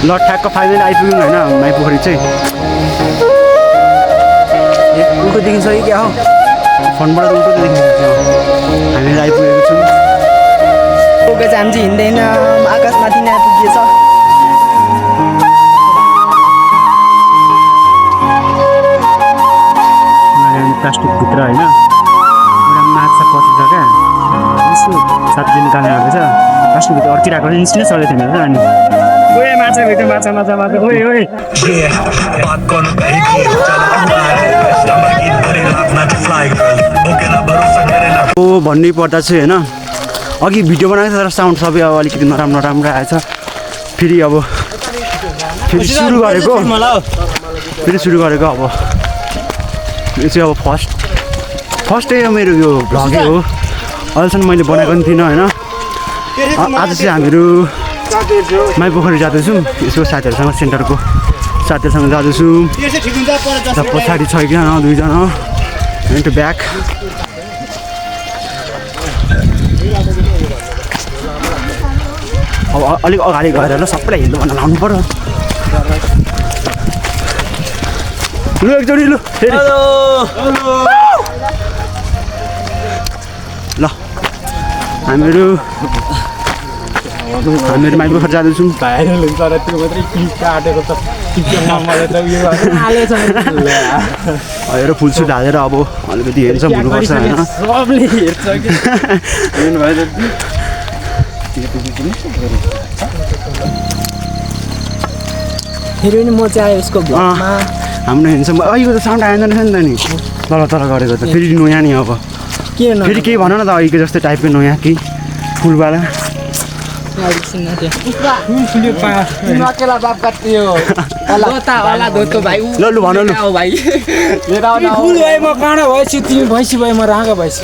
ल ठ्याक्क फाइनली आइपुग्यौँ होइन माई पोखरी चाहिँ उल्टो देखिन्छ कि क्या हो फोनबाट उल्टो देखिन्छ हामीले आइपुगेको छौँ चाहिँ हामी चाहिँ हिँड्दैन आकाशमाथि नै आइपुगेछ प्लास्टिकभित्र होइन एउटा माछा पसेछ क्या यसो साथीले निकाल्ने आएको छ प्लास्टिकभित्र अड्किरहेको इन्स्टिनै चल्दै थिएन होइन अनि ओए माछा भित्र माछा माछा माछा ओए ओए ओ भन्नै पर्दा चाहिँ होइन अघि भिडियो बनाएको तर साउन्ड सबै अब अलिकति नराम्रो राम्रो आएछ फेरि अब फेरि सुरु गरेको अब यो चाहिँ अब फर्स्ट हो मेरो यो भ्लगै हो अहिलेसम्म मैले बनाएको पनि थिइनँ होइन आज चाहिँ हामीहरू माई पोखरी जाँदैछौँ यसो साथीहरूसँग सेन्टरको साथीहरूसँग जाँदैछौँ र पछाडि छ एकजना दुईजना इन्टु ब्याक अब अलिक अगाडि गएर ल सबैलाई हिँड्नु भनेर लाउनु पर्यो लु एकचोटि लु फेरि ल हामीहरू माई पोखरी जाँदैछौँ भाइरल हुन्छ र त्यो मात्रै क्लिप काटेको त हेर फुलसुट हालेर अब अलिकति हेर्छ हुनुपर्छ होइन सबले हेर्छ कि फेरि पनि म चाहिँ आएँ उसको भ्लगमा हाम्रो हेर्छ अहिलेको त साउन्ड आएन रहेछ नि त नि तल गरेको त फेरि नयाँ नि अब के फेरि केही भन न त अहिलेको जस्तै टाइपको नयाँ कि फुलवाला ल लु भन लु फुल भए म काँडा भएछु तिमी भैँसी भए म राँगा भएछु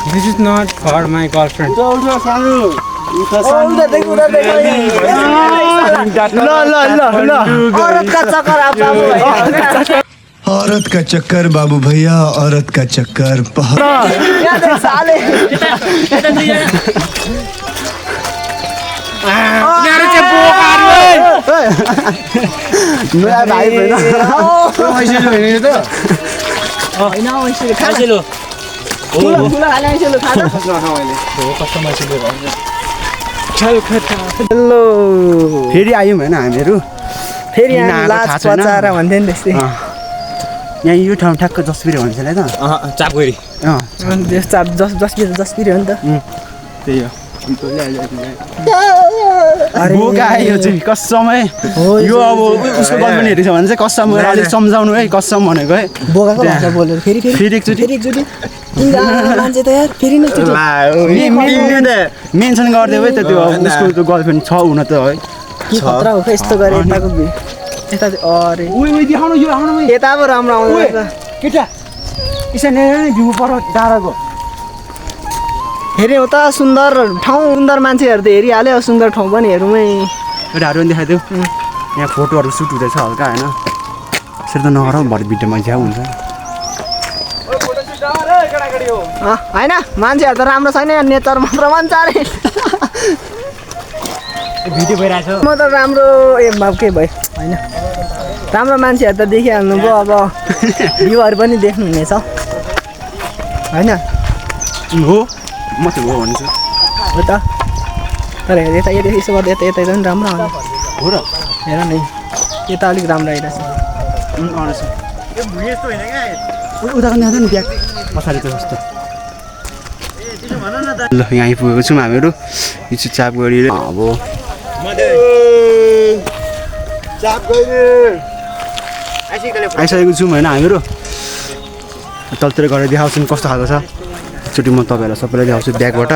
This is not for my girlfriend. औरत का चक्कर बाबू भैया औरत का चक्कर हेलो फेरि आयौँ होइन हामीहरू फेरि लाज पचाएर भन्थ्यो नि त्यस्तै यहाँ यो ठाउँ ठ्याक्क जसपिरे भन्छ नि त चापगोरी जसपिरे हो नि त त्यही हो बोका आयो चाहिँ कसमै यो अब उसको गर्लफ्रेन्ड हेरेछ भने चाहिँ कसम अलिक सम्झाउनु है कसम भनेको है बोकाको भाषा बोलेर फेरि एकचोटि मान्छे त यार फेरि मेन्सन गरिदियो है त त्यो उसको त्यो गर्लफ्रेन्ड छ हुन त है के खतरा हो यस्तो गरे यताको यता अरे देखाउनु यो यता पो राम्रो आउँछ केटा इसाने भ्यू पर डाँडाको हेरे हो त सुन्दर ठाउँ सुन्दर मान्छेहरू त हेरिहाल्यो सुन्दर ठाउँ पनि हेरौँ है केटाहरू पनि देखाइदियो यहाँ फोटोहरू सुट हुँदैछ हल्का होइन यसरी त नगरौँ भरे भिडियोमा झ्याउ हुन्छ होइन मान्छेहरू त राम्रो छैन नेचर मात्र भन्छ अरे भिडियो भइरहेछ म त राम्रो के भयो होइन राम्रो मान्छेहरू त देखिहाल्नु भयो अब भ्यूहरू पनि देख्नुहुनेछ होइन हो म चाहिँ हो भन्छु हो त तर यता यसो गर्दा यता पनि राम्रो आउँछ हो र हेर नि यता अलिक राम्रो आइरहेछ उताको नि ब्याग पछाडि त जस्तो ल यहाँ आइपुगेको छौँ हामीहरू यो चाहिँ चापगढी अब आइसकेको छौँ होइन हामीहरू तलतिर गएर देखाउँछौँ कस्तो खालको छ एकचोटि म तपाईँहरूलाई सबैलाई देखाउँछु ब्यागबाट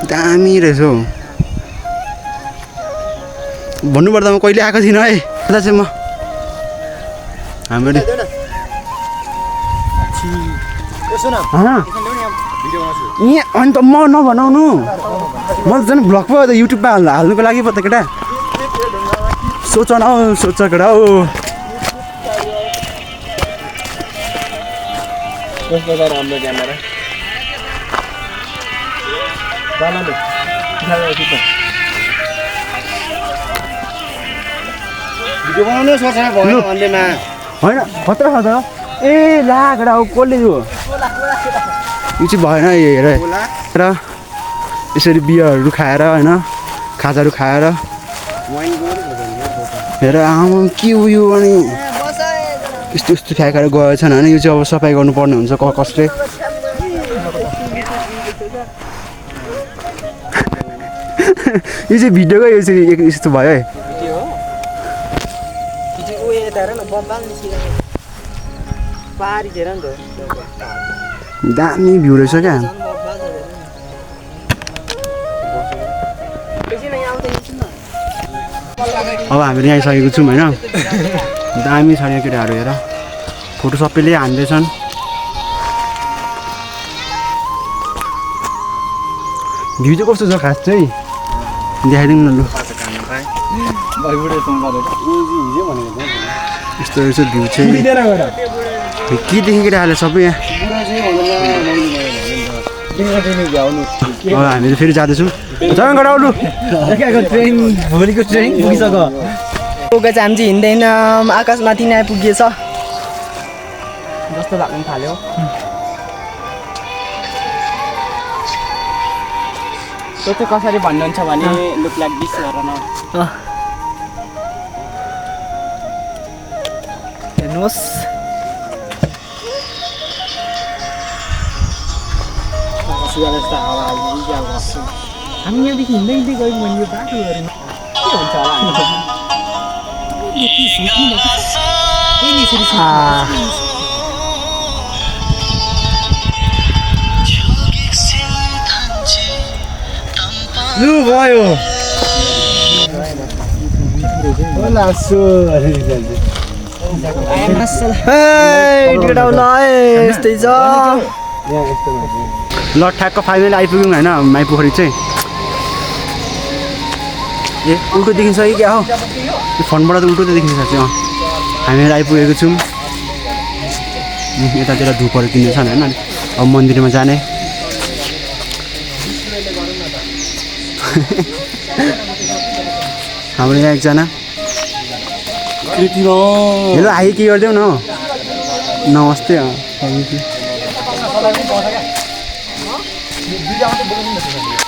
दामी रहेछ हौ भन्नुपर्दा म कहिले आएको थिइनँ है यता चाहिँ म हाम्रो यहाँ अनि त म नभनाउनु म त झन् भ्लग पो युट्युबमा हाल्नुको लागि पो त केटा सोच न हौ सोच केटा हौ कस्तो छ राम्रो क्यामेरा चला नि भिडियो बनाउनु सोच भयो अन्त्यमा होइन खतरा छ त ए लागडा कसले यो चाहिँ भएन हेर र यसरी बियरहरू खाएर होइन खाजाहरू खाएर हेर आमा के उयो अनि यस्तो यस्तो फ्याँकेर गएछन् होइन यो चाहिँ अब सफाइ गर्नुपर्ने हुन्छ कसले यो चाहिँ भिडियोकै यो चाहिँ यस्तो भयो है दामी भ्यू रहेछ क्या अब हामीले यहाँ आइसकेको छौँ होइन दामी छ यहाँ केटाहरू हेर फोटो सबैले हान्दैछन् भ्यू चाहिँ कस्तो छ खास चाहिँ देखाइदिउँ न लु यस्तो रहेछ भ्यू चाहिँ केदेखि केटाहरूले सबै यहाँ अब हामीले फेरि जाँदैछौँ जङ्गल आउनु ट्रेन भोलिको ट्रेन पुगिसक्यो चाहिँ हामी चाहिँ हिँड्दैन आकाशमाथि नै आइपुगेछ जस्तो लाग्नु थाल्यो त्यो चाहिँ कसरी भन्नुहुन्छ भने लुक लाइक दिस गर न हेर्नुहोस् हामी यहाँदेखि हिँड्दै हिँड्दै गयौँ भने यो बाटोहरू के हुन्छ लु भयो यस्तै छ ल ठ्याक्क फाइनली आइपुग्यौँ होइन माइपोखरी चाहिँ ए उल्टो देखिन्छ कि क्या हो यो फोनबाट त उल्टो त देखिन्छ साँच्चै हामीहरू आइपुगेको छौँ यतातिर धुपहरू किन्दैछन् होइन अब मन्दिरमा जाने हाम्रो यहाँ एकजना हेलो आइ के गरिदेऊ न नमस्ते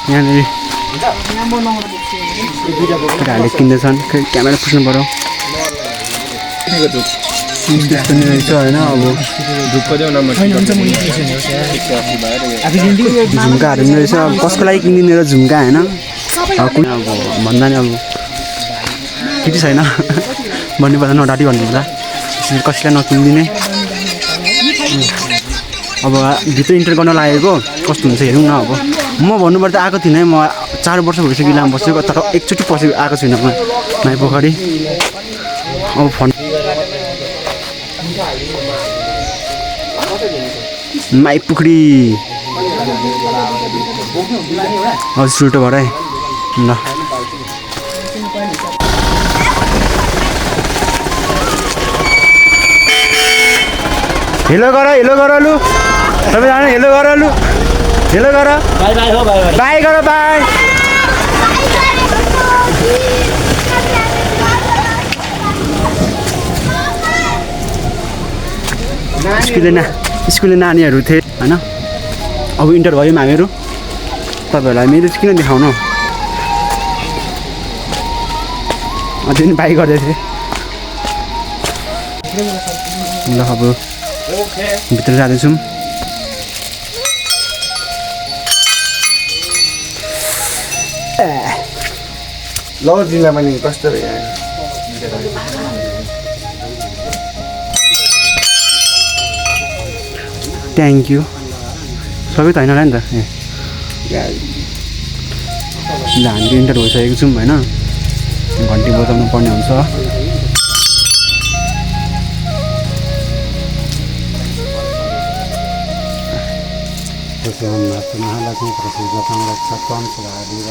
यहाँनिर केटाहरूले किन्दैछन् क्यामेरा पुस्नु पऱ्यो त्यस्तो नि रहेछ होइन अब झुम्काहरू नि रहेछ अब कसको लागि किनिदिने र झुम्का होइन अब भन्दा नि अब केटी छैन भन्ने पर्दा नडाटी भन्नुहुन्छ कसैलाई नकिनिदिने अब भित्र इन्टर गर्न लागेको कस्तो हुन्छ हेरौँ न अब म भन्नुपर्दा आएको थिइनँ म 4 वर्ष भइसक्यो इलाममा बसेको तर एकचोटि पछि आएको छुइनँ म माइपोखरी अब फोन माइपोखरी हजुर सुल्टो भएर ल हेलो गर लु सबैजना हेलो गर लु हेलो गर बाई गर बाई स्कुले नानीहरू थिए होइन अब इन्टर भयो हामीहरू तपाईँहरूलाई मेरो चाहिँ किन देखाउनु अझै पनि बाई गर्दै थिएँ ल अब भित्र जाँदैछौँ ल जिल्ला पनि कस्तो थ्याङ्क यू सबै त होइन होला नि त ए हामी इन्टर भइसकेको छौँ होइन घन्टी बजाउनु पर्ने हुन्छ महालक्ष्मी प्रसिद्धं रक्षकं सदादेव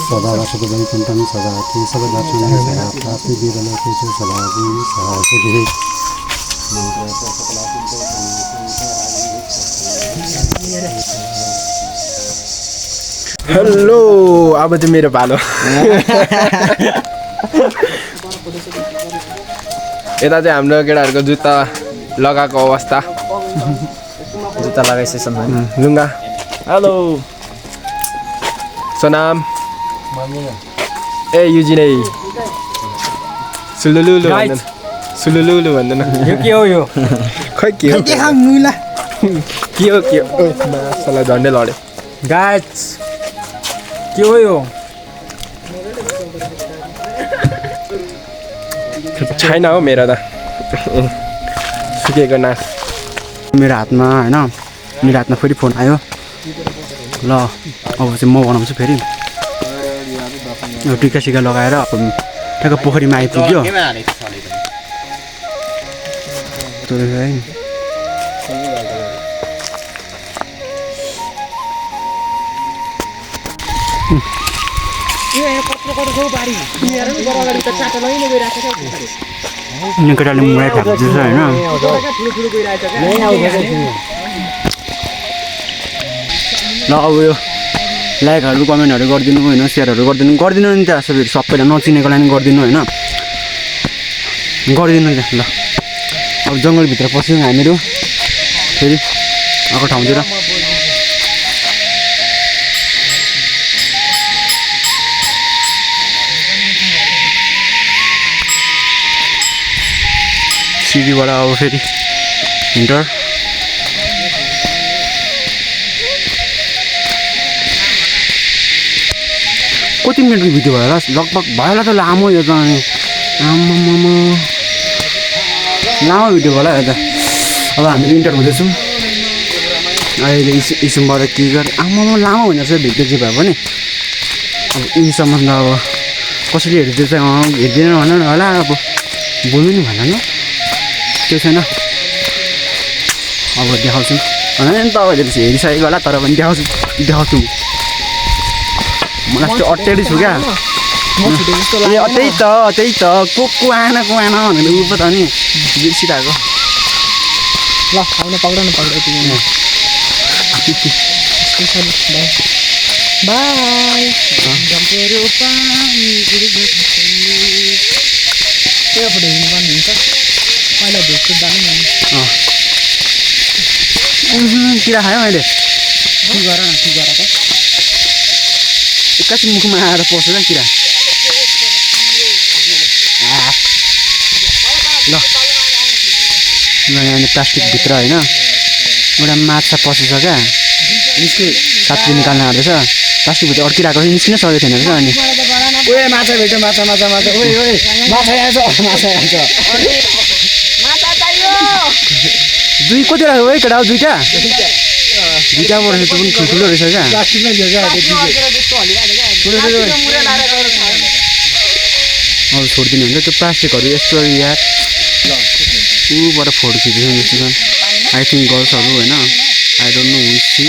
सदा वसतु वैकुण्ठं सदा केशवदर्शनं सदा प्राप्ति वेदलोकेषु सदा सरस्वती हेलो अब चाहिँ मेरो पालो यता चाहिँ हाम्रो केटाहरूको जुत्ता लगाएको अवस्था जुत्ता लगाइसकेछन् लुङ्गा हेलो सोनाम ए युजिनै सुलुलुलु भन्दैन सुलुलुलु भन्दैन यो के हो यो खै के हो के हो मासला झन्डै लड्यो गाइस के हो यो छैन हो मेरो त सुकेको नाक मेरो हातमा होइन मेरो हातमा फेरि फोन आयो ल अब चाहिँ म बनाउँछु फेरि टिका सिका लगाएर अब त्यहाँको पोखरीमा आइपुग्यो केटाले मुडा थाप्दैछ होइन ल अब यो लाइकहरू कमेन्टहरू गरिदिनु होइन सेयरहरू गरिदिनु नि त सबैलाई नचिनेको लागि गरिदिनु होइन गरिदिनु नि त ल अब जङ्गलभित्र पस्यौँ हामीहरू फेरि अर्को ठाउँतिर सिडीबाट अब फेरि हिन्टर कति मिनटको भिडियो भयो होला लगभग भयो होला त लामो यो त अनि आम्मामा लामो भिडियो भयो होला यो त अब हामी इन्टर हुँदैछौँ अहिले इसिमबाट के गरेँ आम्मामा लामो हुँदो रहेछ भिडियो चाहिँ भए पनि अब यिनीसम्म त अब कसैले हेरिदिएछ हेरिदिएन भन न होला अब बोल्नु नि भन न त्यो छैन अब देखाउँछु होइन तपाईँले पछि हेरिसकेको होला तर पनि देखाउँछु मलाई चाहिँ अट्याडी छु क्या ए त्यही त को आएन भनेर उ पो त नि बिर्सिरहेको ल आउन पक्दैन बाई त्यहाँबाट हिँड्नुपर्ने हुन्छ पहिला भेट्छु जानु किरा खायो मैले के गर त एक्कासी मुखमा आएर पस्छ क्या किरा ल यहाँ प्लास्टिकभित्र होइन एउटा माछा पसेछ क्या साथी निकाल्न आँट्दैछ प्लास्टिकभित्र अड्किरहेको निस्किनै सकेको थिएन रहेछ अनि ओए माछा भेट्यो माछा ओए माछा आएछ दुई कतिवटा हो है केटा दुईवटा परेछ त्यो पनि ठुल्ठुलो रहेछ क्या अब छोडिदिनु हुन्छ त्यो प्लास्टिकहरू यस्तो याद ऊबाट फोटो खिचेको जस्तो छन् आई थिङ्क गर्ल्सहरू होइन आई डोन्ट नो विच सी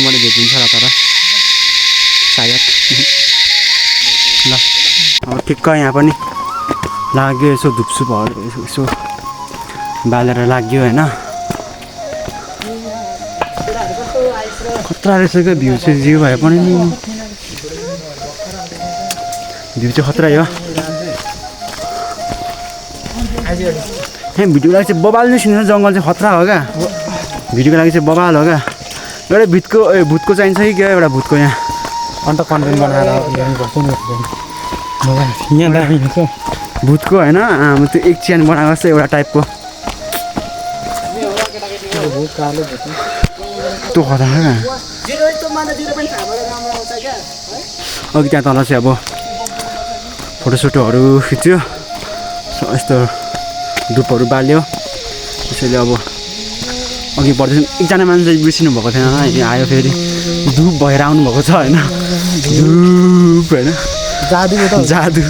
मैले भेटिन्छ होला तर सायद ल अब ठिक्क यहाँ पनि लाग्यो यसो धुपसुपहरू यसो बालेर लाग्यो होइन खतरा रहेछ क्या भ्यू चाहिँ जिउ भए पनि भ्यू चाहिँ खतरा हो यहाँ भिडियोको लागि चाहिँ बबाल नै सुन्छ जङ्गल चाहिँ खतरा हो क्या भिडियोको लागि चाहिँ बबाल हो क्या एउटा भूतको चाहिन्छ कि क्या एउटा भूतको यहाँ अन्त कन्टेन्ट बनाएर ल्याउनुपर्छ नि यहाँ दामी हुन्छ भूतको होइन त्यो एक च्यान बनाएको छ एउटा टाइपको त्यो खतरा क्या अघि त्यहाँ तल चाहिँ अब फोटोसोटोहरू खिच्यो यस्तो धुपहरू बाल्यो त्यसैले अब अघि बढ्दैछ एकजना मान्छे बिर्सिनु भएको थिएन अहिले आयो फेरि धुप भएर आउनुभएको छ होइन धुप होइन जादु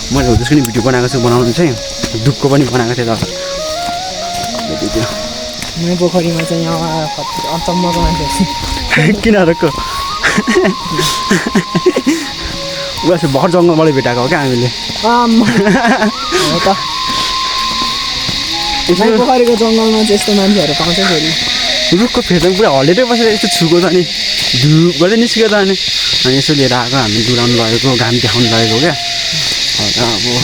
मैले हो त्यसको नि भिडियो बनाएको छु बनाउनु चाहिँ धुपको पनि बनाएको थिएँ त यहाँ पोखरीमा चाहिँ यहाँ अचम्मको मान्छे किन रोक्को उहाँ भर जङ्गलबाट भेटाएको हो क्या हामीले हो त पोखरीको जङ्गलमा चाहिँ यस्तो मान्छेहरू पाउँछ फेरि रुखको फेदमा पुरा हलेरै बसेर यस्तो छुको त अनि धुप गर्दै निस्क्यो त अनि यसो लिएर आएको हामी डुलाउनु लगेको घाम देखाउनु लगेको क्या अब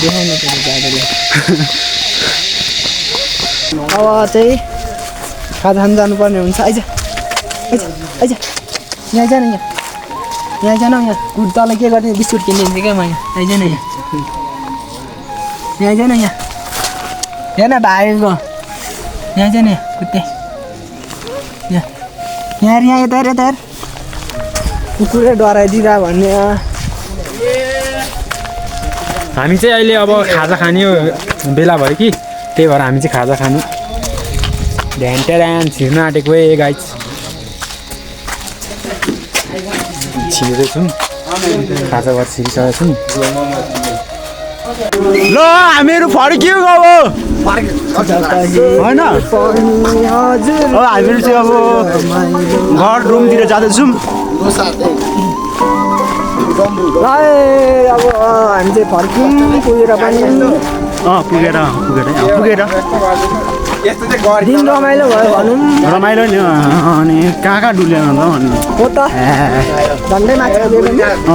देखाउनु पर्यो गाडीले अब चाहिँ खाजा खान जानुपर्ने हुन्छ आइज आइज आइज यहाँ आइज न यहाँ आइज न यहाँ कुट तँलाई के गर्ने बिस्कुट किनिदिन्छु क्या म यहाँ आइज न यहाँ आइज न यहाँ हेर न भाइको यहाँ आइज न यहाँ कुत्ते यहाँ यता हेर यता हेर कुकुरले डराइदिँदा भन्ने हामी चाहिँ अहिले अब खाजा खाने बेला भयो कि त्यही भएर हामी चाहिँ खाजा खानु ढ्यान छिर्न आँटेको ए गाइज छिर्दैछौँ खाजा घर छिरिसकेको छौँ ल हामीहरू फर्क्यौँ अब होइन अब हामीहरू चाहिँ अब घर रुमतिर जाँदैछौँ अब हामी चाहिँ फर्क्यौँ पुगेर पनि पुगेर दिन रमाइलो भयो भनौँ रमाइलो नि अनि कहाँ डुल्यो त भन्नु हो त झन्डै माथि है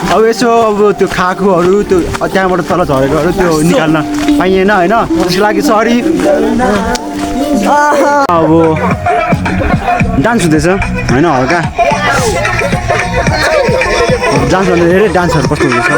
अब यसो अब त्यो खाएकोहरू त्यो त्यहाँबाट तल झरेकोहरू त्यो निकाल्न पाइएन होइन त्यसको लागि सरी अब डान्स हुँदैछ होइन हल्का डान्स भन्दा धेरै डान्सहरू कस्तो हुँदैछ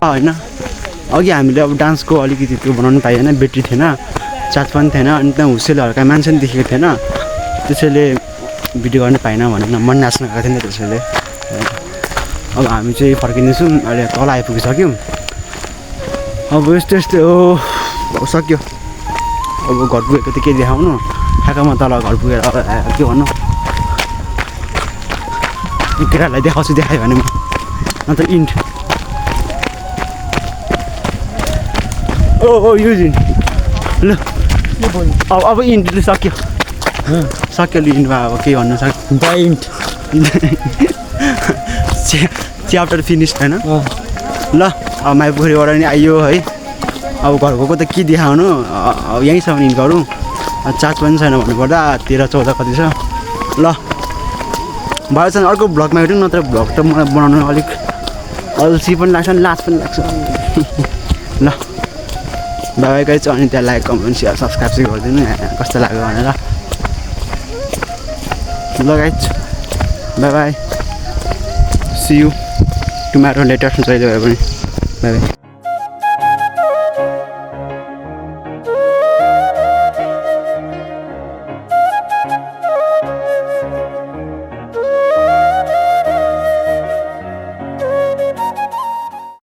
होइन अघि हामीले अब डान्सको अलिकति त्यो बनाउनु पाइएन ब्याट्री थिएन चार्ज पनि थिएन अनि त्यहाँ हुसेले हल्का मान्छे पनि देखेको थिएन त्यसैले भिडियो गर्न पाएन भनेर मन नाच्न गएको थिएन त्यसैले अब हामी चाहिँ फर्किँदैछौँ अहिले तल आइपुगिसक्यौँ अब यस्तो यस्तै हो सक्यो अब घर पुगेको त के देखाउनु ठ्याक्कमा तल घर पुगेर के भन्नु केटाहरूलाई देखाउँछु देखायो भने म अन्त इन्ट ओ यो जिन ल अब इन्ट सक्यो सक्यो लु इन्टमा अब के भन्नु सक्यो द इन्ट च्याप्टर फिनिस होइन ल अब माइपोखरीबाट नि आइयो है अब घर गएको त के देखाउनु अब यहीँसम्म इन्ट गरौँ चार्ज पनि छैन भन्नुपर्दा 13-14 कति छ ल भयो चाहिँ अर्को भ्लगमा हेरौँ नत्र भ्लग त मलाई बनाउनु अलिक अल्छी पनि लाग्छ अनि लाज पनि लाग्छ ल बाई गाइज अनि त्यहाँ लाइक कमेन्ट सेयर सब्सक्राइब चाहिँ गरिदिनु कस्तो लाग्यो भनेर ल guys bye see you tomorrow later जहिले भए पनि बाई